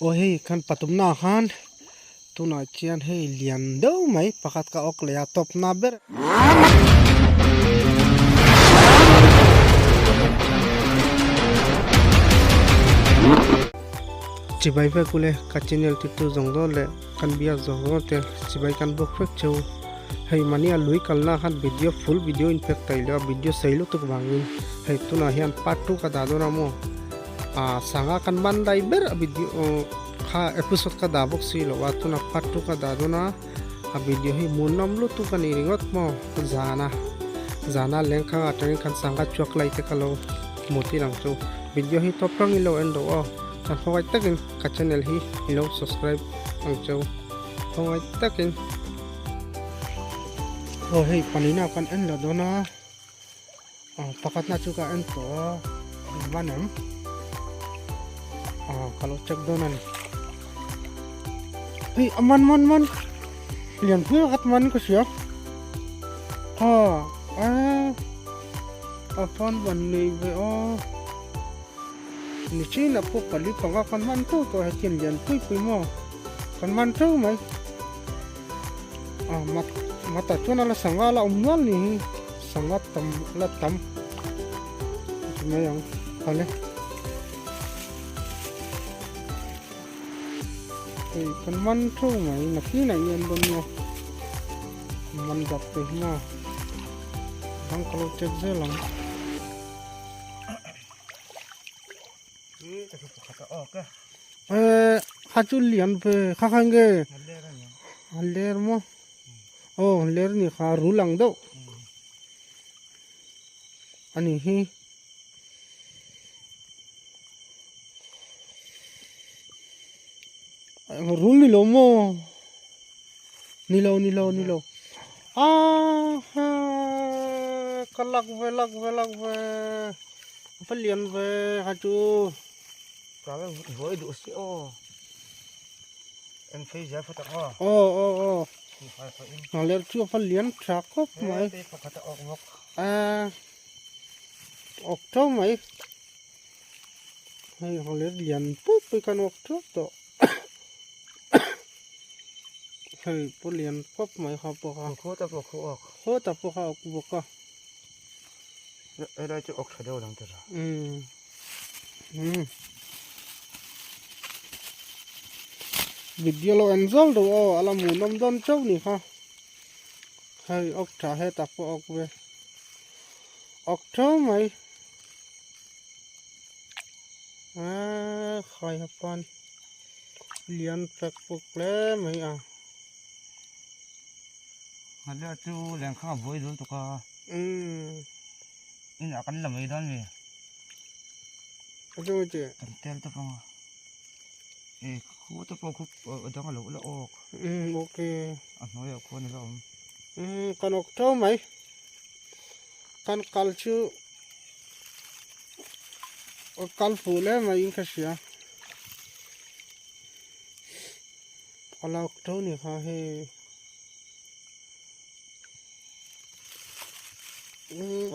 Aw hei khan patumna ah khan tunah chuan hei lian deuh mai pakhat ka awk leh a tawp na ber. Chibai vek ule ka channel ti tu zawng zawng leh kan biak zawng zawng te chibai kan bawk vek cheu hei mahnia lui kalna khan video full video in pek taih leh a video sei lutuk vangin hei tunah hian part 2 ka dah dawn a maw. Ah sanga kan man dai ber a video kha episode ka dah bawk si lo a tuna part 2 ka dah dawn a a video hi hmuhnawm lutuk a ni ringawt maw zana zana leng khang atangin kan sanga chuak lai te ka lo hmu tir ang chu video hi tawp rang ilo en rawh aw chuan khawngaih takin ka channel hi ilo subscribe ang cheu khawngaih takin aw hei panina kan en lo dawn a. Ah pakhatna chu ka en tawh a van em ah ka lo check dawn a ni hei a man man man lian pui pakhat man ka hria ha a a fan van nei ve aw nichin a pawh pali panga kan man teuh tawh hetiang lian pui pui maw kan man teuh mai ah mat mata chuan a la sangha la awm nual ni hi sangha tam la tam ti mai ang khale hei kan man tho mai nakinah hian dawn nia man zat te hi maw dang ka lo check zel ang. Eh, kha chu lian ve kha kha nge a ler maw aw ler ni kha rul ang deuh a ni hi rul ni lo maw ni lo ni lo ni lo a ha ka lak ve lak ve lak ve. Va lian ve kha chu. Tlai buai duh si aw. En phei zel phat ang aw. Aw aw aw. Nghaler chu a va lian tha khawp mai. He pakhat a awk bawk. A awk tho mai. Hei nghaler lian pui pui khan awk tho tawh. Hei pawh lian khawp mai kha pawh kha. Khaw ta pawh khaw awk. Khaw ta pawh kha awk bawk a. Helai chu awk tha deuh lang tira. Um. Um. Video lo en zal do aw ala mu nom don chau ni kha. Hei awk tha he tak pawh awk ve. Awk tho mai. A khai hapan lian fek fuk hle mai a. Nghalia chu lengkhang a buai dul tuk a. Umm. Inah kan la mai dawn mi. A chu che. Kan tel te pawh a. E khu te pawh khu a dang a lo la awk. Umm okay. A hnuaiah khuan a la awm. Umm kan awk tho mai. Kan kal chu kal fuh hle mai in ka hria. A lak tho ni kha hei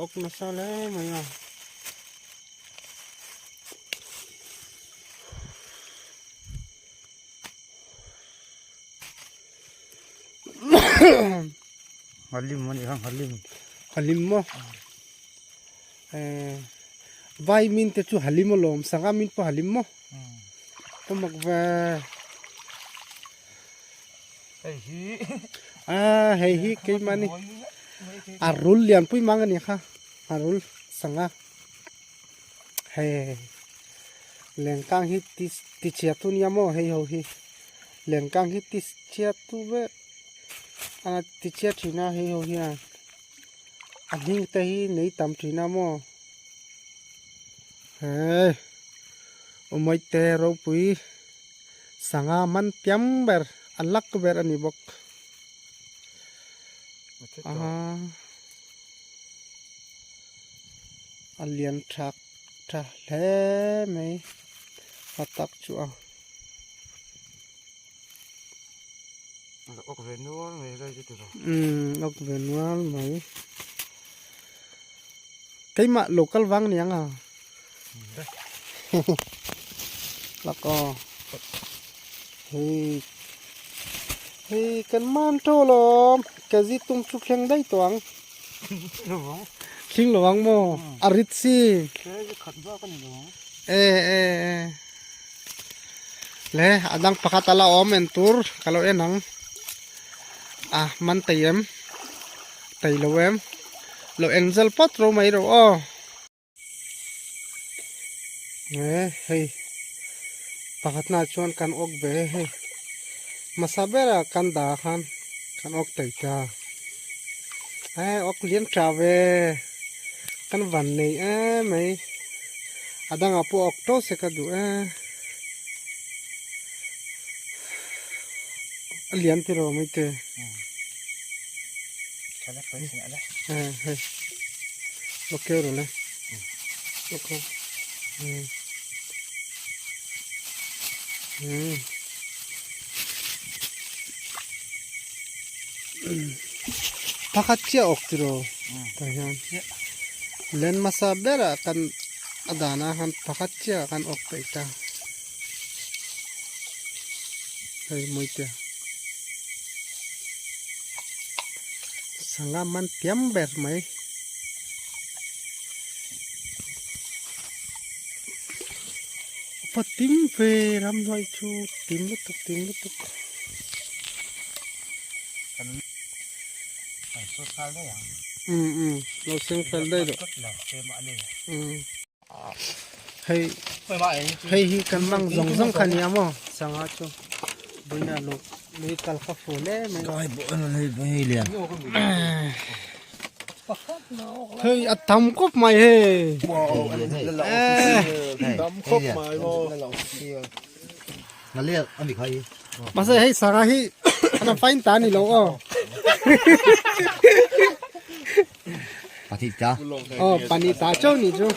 awk nasa hle mai a. Halim a ni kha halim. Halim maw? Eh vai min te chu halim alawm sangha min pawh halim maw? Ka mak ve. Hei hi. Ah hei hi keimahni a rul lian pui mang a ni kha a rul sangha hei lengkang hi ti ti chhia tu nia maw hei ho hi lengkang hi ti chhia tu vek a ti chhia thin a hei ho hian a hning te hi nei tam thin a maw hei. Umaite ropui sangha man tiam ber a lak ber a ni bawk a lian tha tha hle mai a tak chu a. Awk ve nual mai lai chu tiraw. Umm awk ve nual mai. Keimah local vang niang a. Lak aw. Hei hei kan man tawh lawm kg tum chu thleng daih tawh ang thleng lo ang maw a rit si e e e le a dang pakhat a la awm en tur ka lo en ang a man thei em thei lo em lo en zel phawt ro mai ro aw. He hei pakhatna chuan kan awk ve hei hmasa berah kan dah khan kan awk thei ta he awk lian tha ve kan van nei em mai a dangah pawh awk tawh se ka duh e a lian tiraw mai te hei. Okay rồi này. Ok. Ừ. Ừ. Pakhat chiah awk tiraw tah hian len hmasa berah kan a danah khan pakhat chiah kan awk peih ta hei Muitea sangha man tiam ber mai. Pa tim ve ramhnuai chu tim lutuk tim lutuk. Um um lo seng fel daih rawh um hei hei hi kan mang zawng zawng kha nia maw sangha chu buina luh lui kal kha fu hle mai. Hei a tam khawp mai hei. Tam khawp mai maw. Mahse hei sangha hi an fain ta ni lo aw. Aw pani ta chauh ni chu.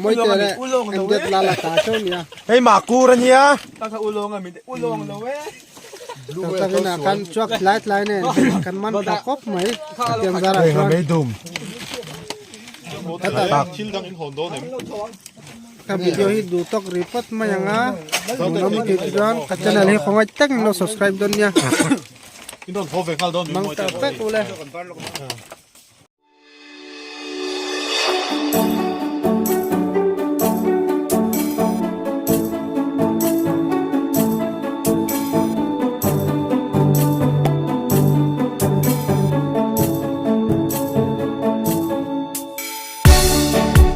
Mawi te leh engdet la la ta chauh nia. Hei mahkur a nia. Takina kan chuak tlai tlai nen kan man tha khawp mai tiang zarah chuan ka video hi duh tawk ri phawt mai ang a hmuhnawm tih chuan ka channel hi khawngaih takin lo subscribe dawn nia mang ta vek ule.